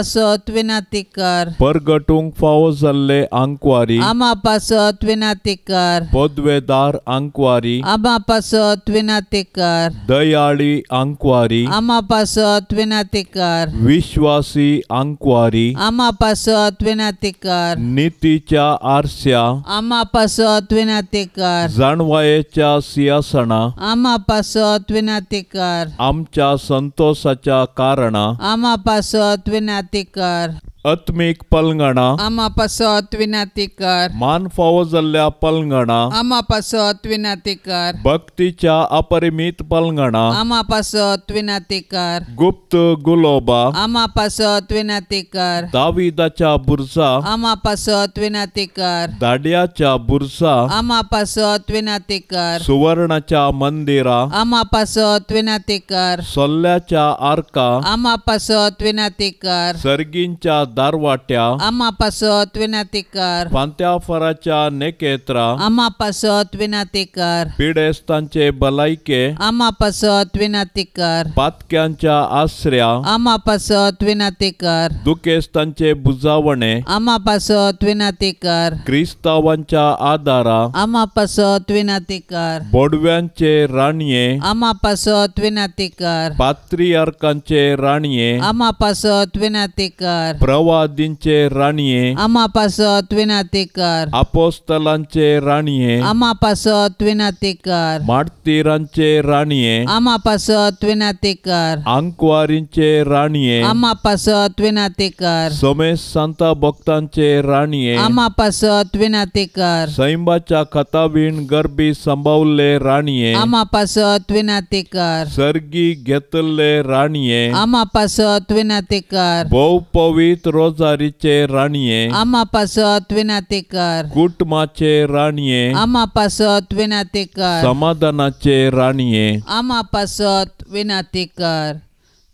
विनाती कर। परगटूंक फावो जाल्ले आंकवारी आमा पासत विनाती कर। पदवेदार आंकवारी आमा पासत विनाती कर। दयाळी आंकवारी आमा पासत विनाती कर। विश्वासी आंकवारी आमा पासत विनाती कर। नितीच्या आरस्या आमा पासत विनाती कर। जाणवायेच्या सिंहासना आमा पासत विनाती कर। आमच्या संतोषाच्या कारणा आमा पासत विनाती कर। आत्मीक पलंगणा आमा पासत विनाती कर। मान फावो जाल्ल्या पलंगणा आमा पासत विनाती कर। भक्तीच्या अपरिमित पलंगणा आमा पासत विनाती कर। गुप्त गुलोबा आमा पासत विनाती कर। दाविदाच्या बुरसा आमा पासत विनाती कर। दाड्याच्या बुरसा आमा पासत विनाती कर। सुवर्णाच्या मंदिरा आमा पासत विनाती कर। सोल्ल्याच्या आर्का आमा पासत विनाती कर। सर्गींच्या दारवाट्या आमा पासत विनाती कर। फांत्याफराच्या नेकेत्रा आमा पासत विनाती कर। पिडेस्तांचे भलायके आमा पासत विनाती कर। पातक्यांच्या आसऱ्या आमा पासत विनाती कर। दुखेस्तांचे बुजावणे आमा पासत विनाती कर। क्रिस्तावांच्या आदारा आमा पासत विनाती कर। बोडव्यांचे राणये आमा पासत विनाती कर। पात्रियार्कांचे राणये आमा पासत विनाती कर। प्रवादींचे राणये आमा पासत विनाती कर। अपोस्तलांचे राणये आमा पासत विनाती कर। मार्तीरांचे राणये आमा पासत विनाती कर। आंकवारींचे राणये आमा पासत विनाती कर। समेस सांता भक्तांचे राणये आमा पासत विनाती कर। सैंबाच्या खतावीण गर्भी संभावल्ले राणये आमा पासत विनाती कर। सर्गी घेतल्ले राणये आमा पासत विनाती कर। भोव पवित्र रोजारीचे राणये आमा पासत विनाती कर। कुटुंबाचे राणये आमा पासत विनाती कर। समाधानाचे राणये आमा पासत विनाती कर।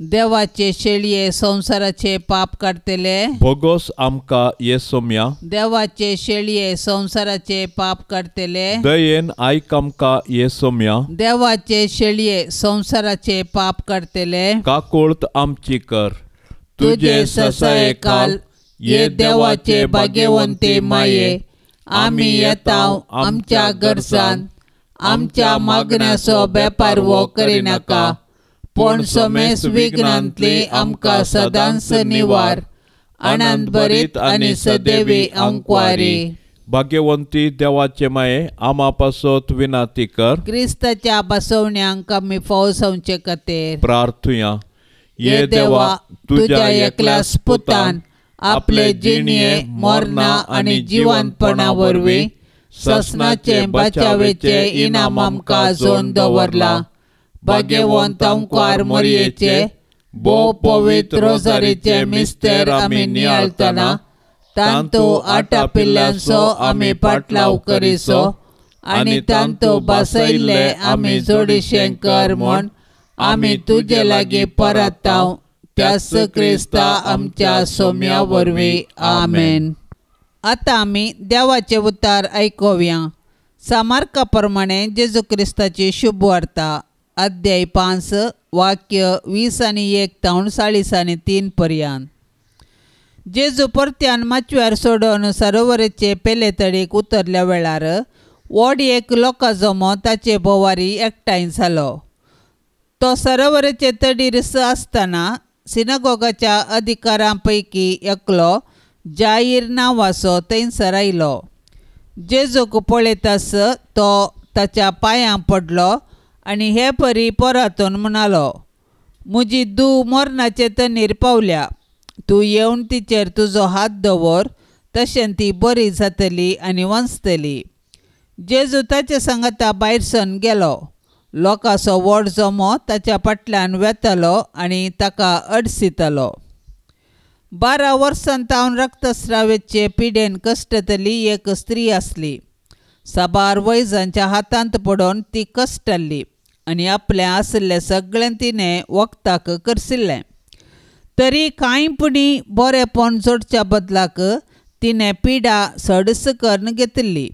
देवाचे शेळये संवसाराचे पाप काडटले भोगोस आमकां ये सोम्या। देवाचे शेळये संवसाराचे पाप काडटले दयेन आयक आमकां ये सोम्या। देवाचे शेळये संवसाराचे पाप काडटले काकुळत आमची कर। तुझे ससाये काल ये देवाचे भाग्यवंते माये आमी येता आमच्या गरजान आमच्या मागण्याचो बेपारवो करिनाका पूण समेस विघ्नांतली आमकां सदांच निवार। आनंद भरीत आनी सदैवी आंकवारी। भाग्यवंती देवाचे माये आमा पासत विनाती कर। क्रिस्ताच्या बसवण्यांक आमी फावो जावचे खातीर प्रार्थुया। ये देवा तुज्या एकल्याच पुतान आपले जिणये मरणा आनी जिवंतपणा वरवीं ससनाचे बचावेचे इनाम आमकां जोन दवरला। भाग्यवंत अंकुर मोरयेचे भोव पवित्र रोजारीचे मिस्तेर आमी नियाळतना तांतू आटापिल्ल्यांचो आमी पाटलाव करिसो आनी तांतू बसयल्ले आमी जोडीशें कर म्हूण आमी तुजे लागीं परताव त्याच क्रिस्ता आमच्या सोम्या वरवीं. आमेन. आतां आमी देवाचे उतार आयकुया. सामार्का प्रमाणे जेजू क्रिस्ताची शुभ वार्ता अध्याय 5 वाक्य 20 आनी 1 तावन 40 आनी 3 पर्यंत. जेजू परत्यान माचव्यार सोडून सरोवराचे पेले तडीक उतरल्या वेळार व्हड एक लोकां जमो ताचे भोवारी एकठांय जालो. तो सरोवराचे तडीर आसतना सिनागोगाच्या अधिकारां पैकी एकलो जाहीर नांवाचो थंयसर आयलो. जेजूक पळयतास तो ताच्या पांयां पडलो आनी हे परी परतून म्हणालो, म्हजी धूव मरणाचे तणीर पावल्या, तूं येवन तिचेर तुजो हात दवर, तशें ती बरी जातली आनी वांचतली. जेजू ताचे सांगाता भायर सरून गेलो. लोकांचो व्हड जमो ताच्या फाटल्यान वेतालो आनी ताका अडसितालो. 12 वर्सां तावन रक्तस्रावाचे पिडेन कश्टतली एक स्त्री आसली. साबार वैजांच्या हातांत पडून ती कश्टल्ली आनी आपलें आशिल्लें सगळें तिणें वखदाक करशिल्लें. तरी कांय पुणी बरेपण जोडच्या बदलाक तिणें पिडा सडस करून घेतिल्ली.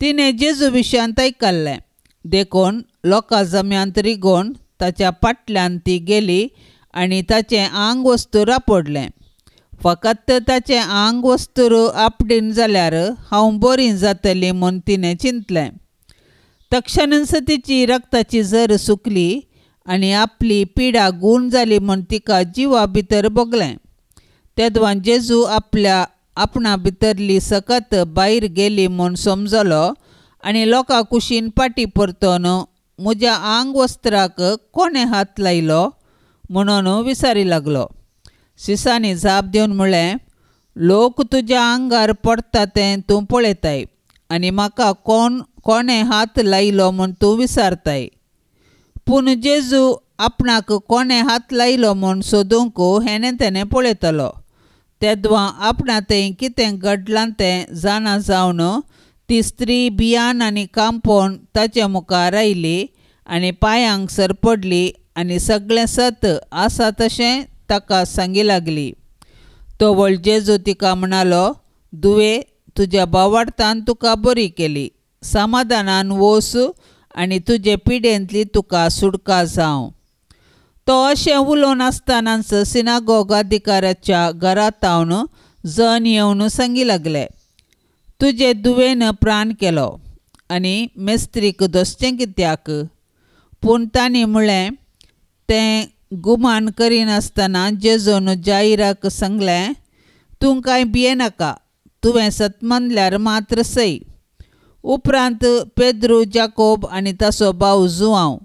तिणें जेजू विशयांत आयकल्लें देखून लोकां जम्यांत रिगोवन ताच्या फाटल्यान ती गेली आनी ताचें आंग वस्तूर आपडलें. फकत ताचें आंग वस्तूर आपडीन जाल्यार हांव बरी जातली म्हूण तिणें चिंतलें. तक्षणच तिची रक्ताची जर सुकली आनी आपली पिडा गूण जाली म्हूण तिका जिवा भितर भोगलें. तेदवान जेजू आपल्या आपणा भितरली सकत भायर गेली म्हूण समजलो आनी लोकां कुशीन फाटीं परतून म्हज्या आंग वस्त्राक कोणें हात लायलो म्हणून विचारी लागलो. शिसांनी जाप दिवन म्हळें, लोक तुज्या आंगार पडटा तें तूं पळयताय आनी म्हाका कोणें हात लायलो म्हूण तूं विचारताय. पूण जेजू आपणाक कोणें हात लायलो म्हूण सोदूंक हेणें तेणें पळयतलो. तेदवां आपणा थंय कितें घडलां तें जाणा जावन ती स्त्री भियान आनी कांपोवन ताचे मुखार आयली आनी पांयांक सरपडली आनी सगळें सत आसा तशें ताका सांगी लागली. तवळ जेजू तिका म्हणालो, दुवे, तुज्या भावार्थान तुका बरी केली, समाधानान वोस आनी तुजे पिडेंतली तुका सुटका जावं. तो अशें उलोवन आसतनाच सिनागोग अधिकाऱ्याच्या घरांत जण येवन सांगी लागले, तुजे दुवेन प्राण केलो आनी मेस्त्रीक दोसचें कित्याक? पूण तांणी म्हळें, तें गुमान करिनासतना जेजून जाहिराक सांगलें, तूं कांय भियेनाका, तुवें सत मानल्यार मात्र सय. उपरांत पेद्रू, जाकोब आनी ताचो भाव जुआंव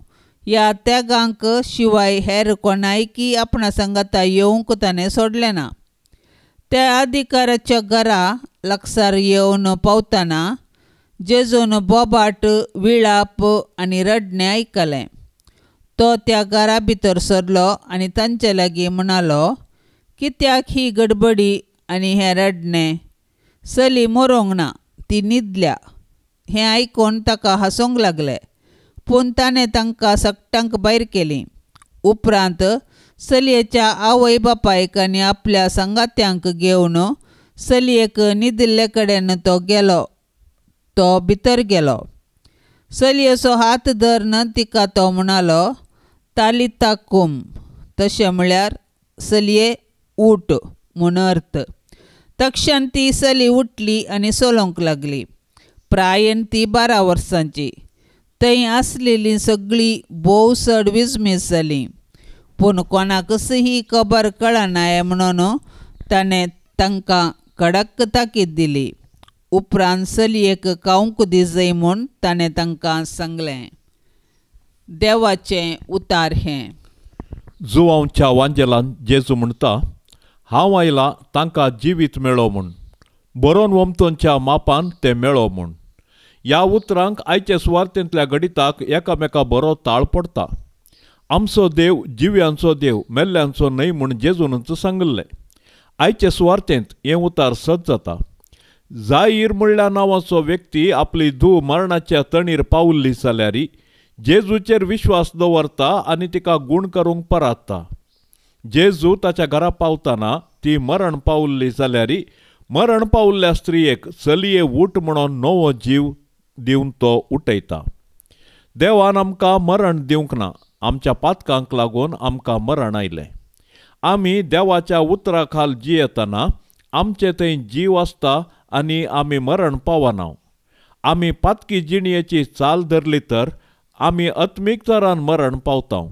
ह्या त्यागांक शिवाय हेर कोणायकी आपणा सांगाता येवंक ताणें सोडलें ना. त्या अधिकाराच्या घरा लागसार येवन पावतना जेजून बोबाट, विळाप आनी रडणें आयकलें. तो त्या घरा भितर सरलो आनी तांचे लागीं म्हणालो, कित्याक ही गडबडी आनी हें रडणें? चली मरोंक ना, ती न्हिदल्या. हें आयकून ताका हांसूंक लागले. पूण ताणें तांकां सगटांक भायर केलीं. उपरांत चलयेच्या आवय बापायक आनी आपल्या सांगात्यांक घेवन चलयेक न्हिदिल्ले कडेन तो गेलो. तो भितर गेलो. चलयेचो हात धरून तिका तो म्हणालो, तालिता कुम, तशें म्हळ्यार चलये उठ म्हूण अर्थ. तक्षण ती चली उठली आनी चलोवंक लागली. प्रायेन ती 12 वर्सांची. थंय आसलेली सगळीं भोव चड विजमीस जालीं. पूण कोणाकच ही खबर कळनाय म्हणून ताणें तांकां कडक ताकीद दिली. उपरांत चलयेक खावंक दिजय म्हूण ताणें तांकां सांगलें. देवाचें उतार हें. जुवांवच्या वांजेलान जेजू म्हणटा, हांव आयला तांकां जिवीत मेळो म्हूण, बरोवन वमतोनच्या मापान तें मेळो म्हूण. ह्या उतरांक आयचे सुवार्थेंतल्या गणिताक एकामेका बरो ताळ पडटा. आमचो देव जिव्यांचो देव, मेल्ल्यांचो न्हय म्हूण जेजूनच सांगिल्लें. आयचे सुवार्थेंत हें उतार सत जाता. जाहीर म्हणल्या नांवाचो व्यक्ती आपली धूव मरणाच्या तणीर पावल्ली जाल्यार जेजूचेर विश्वास दवरता आनी तिका गूण करूंक परातता. जेजू ताच्या घरा पावतना ती मरण पावल्ली जाल्यार मरण पावल्ल्या स्त्रियेक चलये उठ म्हणून नवो जीव दिवन तो उठयता. देवान आमकां मरण दिवंक ना, आमच्या पातकांक लागून आमकां मरण आयलें. आमी देवाच्या उतरा खाल जियेतना आमचे थंय जीव आसता आनी आमी मरण पावना. आमी पातकी जिणयेची चाल धरली तर आमी आत्मीक तरान मरण पावता.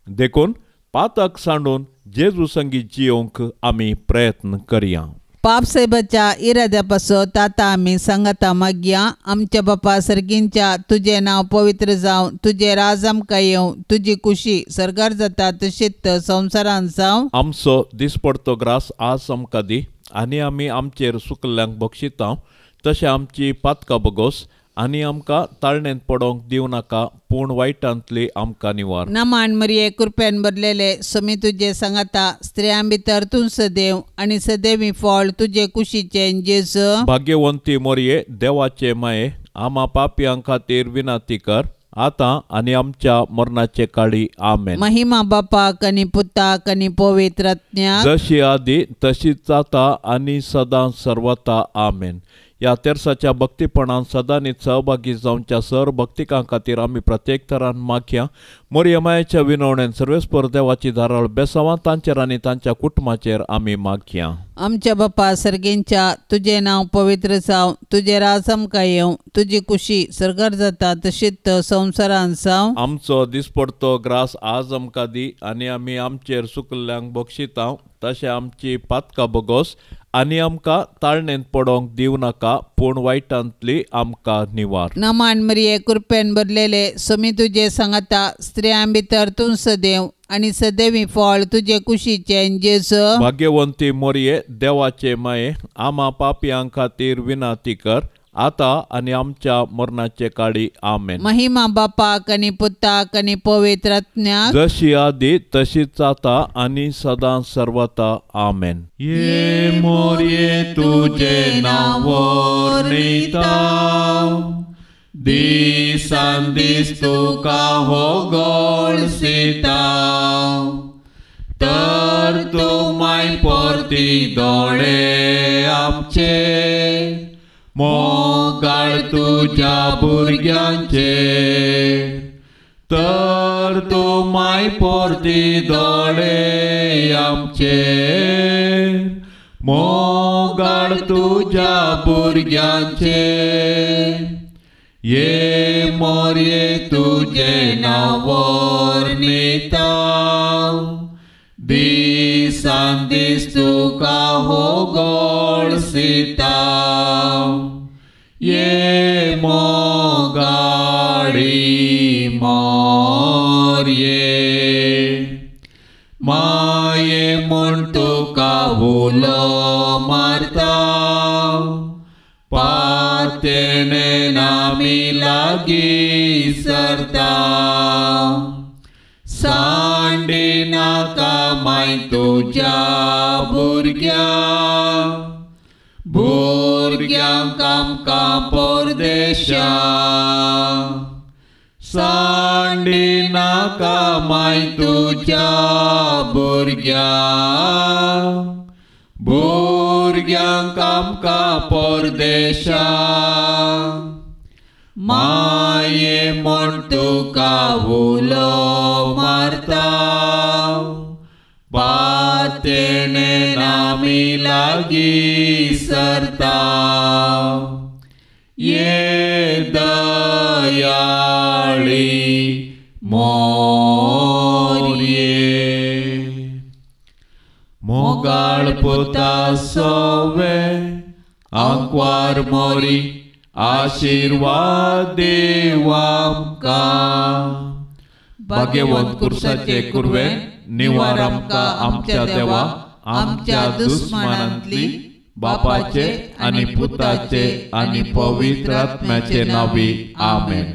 देखून पातक सांडून जेजू संगी जियोंक आमी प्रयत्न करया. पाप साहेबाच्या इराद्या पासत आतां आमी सांगाता मागया. आमच्या बापा सर्गींच्या, तुजें नांव पवित्र जावं, तुजें राज आमकां येवं, तुजी कुशी सर्गार जाता तशीच संवसारांत जावं. आमचो दिसपडतो ग्रास आज आमकां दी आनी आमी आमचेर सुकल्ल्यांक बक्षिता तशें आमची पातकां बगोस आनी आमकां ताळणेंत पडोवंक दिवं नाका, पूण वायटांतली आमकां निवार. नमान मरिये, कृपेन भरलेले, समी तुजे सांगाता, स्त्रियां भितर तूं सदैव आनी सदैवी फळ तुजे कुशीचें जेजू. भाग्यवंती मोरये, देवाचे माये, आमा पापयां खातीर विनंती कर आतां आनी आमच्या मरणाचे काळी. आमेन. महिमा बापाक आनी पुताक आनी पवित्र आत्म्याक, जशी आदी तशीच आतां आनी सदां सर्वता. आमेन. ह्या तेर्साच्या भक्तीपणान सदांनीच सहभागी जावच्या सर भक्तिकां खातीर आमी प्रत्येक तरान मागया. मोरये मायेच्या विनवणेन सर्वेस्पर देवाची धाराळ बेसांवां तांचेर आनी तांच्या कुटुंबाचेर आमी मागया. आमच्या बापा सर्गींच्या, तुजें नांव पवित्र जावं, तुजें राज आमकां येवं, तुजी कुशी सर्गार जाता तशीच संवसारांत जावं. आमचो दिसपडतो ग्रास आज आमकां दी आनी आमी आमचेर सुकल्ल्यांक बक्षिता तशें आमची पातकां बगोस आनी आमकां ताळणेंत पडोवंक दिवं नाका, पूण वायटांतली आमकां निवार. नमान मरिये, कृपेन भरलेले, समी तुजे सांगाता, स्त्रियां भितर तूं सदैव आनी सदैवी फळ तुजे कुशीचें जेजू. भाग्यवंती मोरये, देवाचे माये, आमा पापयां खातीर विनंती कर आतां आनी आमच्या मरणाचे काळी. आमेन. महिमा बापाक आनी पुताक आनी पवित्र आत्म्याक, जशी आदी तशीच आतां आनी सदां सर्वता. आमेन. ये मोरये तुजें नांव वर्णिता, दिसान दीस तुका होगळसिता, तर तूं माय परती दोळे आमचे, मोगाळ तुज्या भुरग्यांचे, तर तूं माय परती दोळे आमचे, मोगाळ तुज्या भुरग्यांचे. ये मोरये तुजें नांव वर्णिता, दिसान दीस तुका होगळसिता, ये मोगाळी मोरये, माये म्हूण तुका उलो मारता, पातेणे आमी लागीं सरता, सांडी नाका माय तुज्या भुरग्यांक, भुरग्यांक आमकां परदेशा, सांडी नाका माय तुज्या भुरग्यांक, भुरग्यांक आमकां परदेशा, माये म्हूण तुका उलो मारता, पातेणे आमी लागीं सरता, ये दयाळी मोरये. मोगाळ पुता सोवे आंकवार मोरी, आशिर्वाद देव आमकां. भाग्यवंत कुर्साचे कुर्वे निवार आमकां आमच्या देवा, आमच्या दुस्मानांतली, बापाचे आनी पुताचे आनी पवित्र आत्म्याचे नांवी. आमेन.